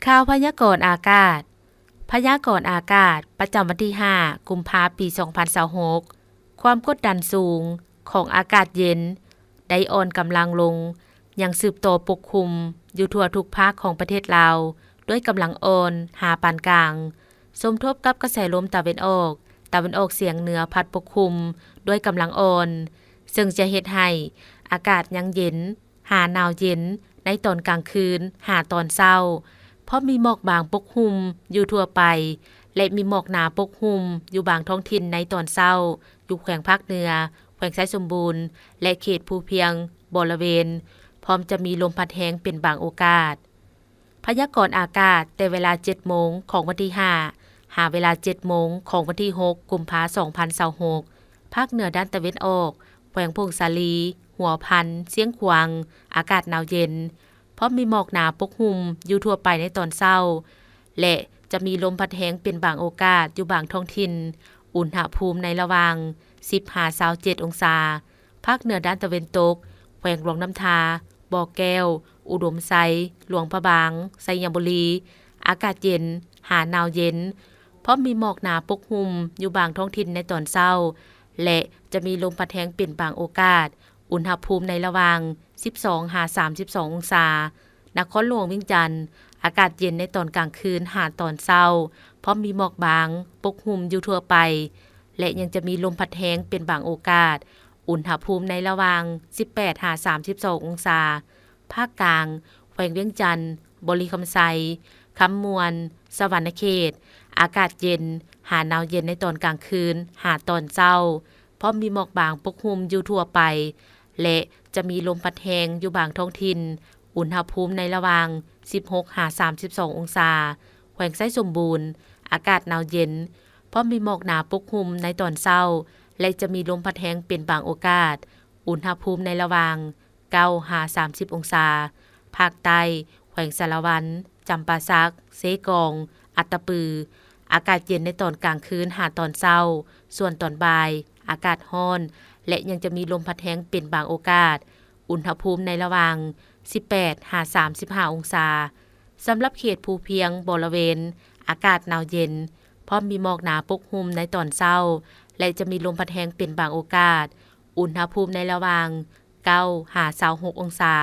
ຂ່າວພະຍາກອນອາກາດ. ພະຍາກອນອາກາດປະຈຳວັນທີຫ້າ ກຸມພາ ປີສອງພັນຊາວຫົກ ຄວາມກົດດັນສູງຂອງອາກາດເຢັນໄດ້ອ່ອນກຳລັງລົງ ຍັງສືບຕໍ່ປົກຄຸມຢູ່ທົ່ວທຸກພາກຂອງປະເທດລາວ ດ້ວຍກຳລັງອ່ອນຫາປານກາງ, ສົມທົບກັບກະແສລົມຕາເວັນອອກ, ຕາເວັນອອກສຽງເໜືອພັດປົກຄຸມດ້ວຍກຳລັງອ່ອນ, ເຊິ່ງຈະເຮັດໃຫ້ອາກາດຍັງເຢັນ ຫາໜາວເຢັນໃນຕອນກາງຄືນຫາຕອນເຊົ້າ, ພ້ອມມີໝອກບາງປົກຫຸ້ມຢູ່ທົ່ວໄປ ແລະ ມີໝອກໜາປົກຫຸ້ມຢູ່ບາງທ້ອງຖິ່ນໃນຕອນເຊົ້າ ຢູ່ແຂວງພາກເໜືອ, ແຂວງໄຊສົມບູນ ແລະ ເຂດພູພຽງບໍລະເວນ, ພ້ອມຈະມີລົມພັດແຮງເປັນບາງໂອກາດ. ພະຍາກອນອາກາດແຕ່ເວລາເຈັດໂມງຂອງວັນທີຫ້າ ຫາເວລາເຈັດໂມງຂອງວັນທີຫົກ ກຸມພາ ສອງພັນຊາວຫົກ ພາກເໜືອດ້ານຕາເວັນອອກ, ແຂວງຜົ້ງສາລີ, ຫົວພັນ, ຊຽງຂວາງ, ອາກາດໜາວເຢັນ, ພ້ອມມີໝອກໜາປົກຫຸ້ມຢູ່ທົ່ວໄປໃນຕອນເຊົ້າ ແລະ ຈະມີລົມພັດແຮງເປັນບາງໂອກາດຢູ່ບາງທ້ອງຖິ່ນ, ອຸນຫະພູມໃນລະຫວ່າງສິບຫາຊາວເຈັດອົງສາ. ພາກເໜືອດ້ານຕາເວັນຕົກ, ແຂວງຫຼວງນ້ຳທາ, ບໍ່ແກ້ວ, ອຸດົມໄຊ, ຫຼວງພະບາງ, ໄຊຍະບູລີ, ອາກາດເຢັນ ຫາໜາວເຢັນ, ພ້ອມມີໝອກໜາປົກຫຸ້ມຢູ່ບາງທ້ອງຖິ່ນໃນຕອນເຊົ້າ ແລະ ຈະມີລົມພັດແຮງເປັນບາງໂອກາດ, ອຸນຫະພູມໃນລະຫວ່າງສິບສອງຫາສາມສິບສອງອົງສາ. ນະຄອນຫຼວງວຽງຈັນ, ອາກາດເຢັນໃນຕອນກາງຄືນຫາຕອນເຊົ້າ, ພ້ອມມີໝອກບາງປົກຫຸ້ມຢູ່ທົ່ວໄປ ແລະ ຍັງຈະມີລົມພັດແຮງເປັນບາງໂອກາດ, ອຸນຫະພູມໃນລະຫວ່າງສິບແປດຫາສາມສິບສອງອົງສາ. ພາກກາງ, ແຂວງວຽງຈັນ, ບໍລິຄຳໄຊ, ຄຳມ່ວນ, ສະຫວັນນະເຂດ, ອາກາດເຢັນ ຫາໜາວເຢັນໃນຕອນກາງຄືນຫາຕອນເຊົ້າ, ພ້ອມມີໝອກບາງປົກຫຸ້ມຢູ່ທົ່ວໄປ ແລະ ຈະມີລົມພັດແຮງຢູ່ບາງທ້ອງຖິ່ນ, ອຸນຫະພູມໃນລະຫວ່າງສິບຫົກຫາສາມສິບສອງອົງສາ. ແຂວງໄຊສົມບູນ, ອາກາດໜາວເຢັນ, ພ້ອມມີໝອກໜາປົກຫຸ້ມໃນຕອນເຊົ້າ ແລະ ຈະມີລົມພັດແຮງເປັນບາງໂອກາດ, ອຸນຫະພູມໃນລະຫວ່າງເກົ້າຫາສາມສິບອົງສາ. ພາກໃຕ້, ແຂວງສາລະວັນ, ຈຳປາສັກ, ເຊກອງ, ອັດຕະປື, ອາກາດເຢັນໃນຕອນກາງຄືນຫາຕອນເຊົ້າ, ສ່ວນຕອນບ່າຍ ອາກາດຮ້ອນ ແລະ ຍັງຈະມີລົມພັດແຮງເປັນບາງໂອກາດ, ອຸນຫະພູມໃນລະຫວ່າງສິບແປດຫາສາມສິບຫ້າອົງສາ. ສຳລັບເຂດພູພຽງບໍລະເວນ, ອາກາດໜາວເຢັນ, ພ້ອມມີໝອກໜາປົກຫຸ້ມໃນຕອນເຊົ້າ ແລະ ຈະມີລົມພັດແຮງເປັນບາງໂອກາດ, ອຸນຫະພູມໃນລະຫວ່າງເກົ້າຫາຊາວຫົກອົງສາ.